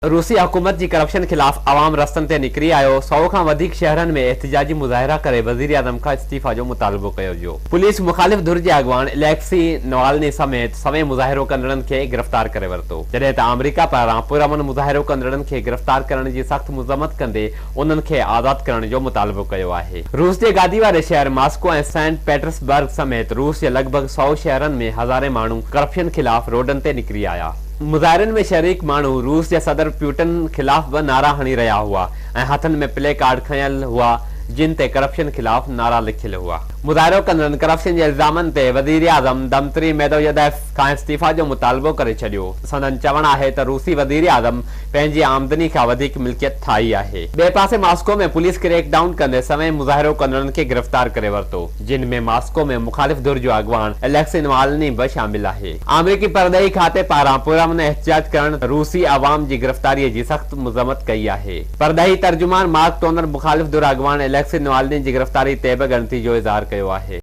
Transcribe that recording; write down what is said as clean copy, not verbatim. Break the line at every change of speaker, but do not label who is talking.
روسي حڪومت جي ڪرپشن خلاف عوام رستن تي نڪري آيو، سئو کان وڌيڪ شهرن ۾ احتجاجي مظاهرا ڪري وزيراعظم کان استعيفيٰ جو مطالبو ڪيو ويو. پوليس مخالف ڌر جي اڳواڻ اليڪسي نوالني سميت سوين مظاهرو ڪندڙن کي گرفتار ڪري ورتو، جڏهن ته آمريڪا پاران پرامن مظاهرو ڪندڙن کي گرفتار ڪرڻ جي سخت مذمت ڪندي انهن کي آزاد ڪرڻ جو مطالبو ڪيو آهي. روس جي گادي واري شهر ماسڪو ۽ سينٽ پيٽرسبرگ سميت روس جي لڳ ڀڳ سئو شهرن ۾ هزارين ماڻهو ڪرپشن خلاف روڊن تي نڪري آيا. مظاهرين ۾ شريڪ ماڻهو روس جي صدر پيوٽن خلاف به نعرا هڻي رهيا هئا ۽ هٿن ۾ پلي ڪارڊ کنيل هئا جن تي ڪرپشن خلاف نعرا لکيل هئا. مظاهرو ڪندڙن ڪرپشن جي الزامن تي وزيراعظم دمتري ميدويديف کان استعيفيٰ جو مطالبو ڪري ڇڏيو. سندن چوڻ آهي ته روسي وزيراعظم پنهنجي آمدني کان وڌيڪ ملڪيت ٺاهي آهي. ٻئي پاسي ماسڪو ۾ پوليس ڪريڪ ڊائون ڪندي سوين مظاهرو ڪندڙن کي گرفتار ڪري ورتو جن ۾ ماسڪو ۾ مخالف ڌر جو اڳواڻ اليڪسي نوالني به شامل آهي. آمريڪي پرڏيهي کاتي پاران پرامن احتجاج ڪرڻ روسي عوام جي گرفتاري جي سخت مذمت ڪئي آهي. پرڏيهي ترجمان مارڪ ٽونر مخالف ڌر اڳواڻ اليڪسي نوالني جي گرفتاري تي به ڳڻتي جو اظهار ڪيو آهي.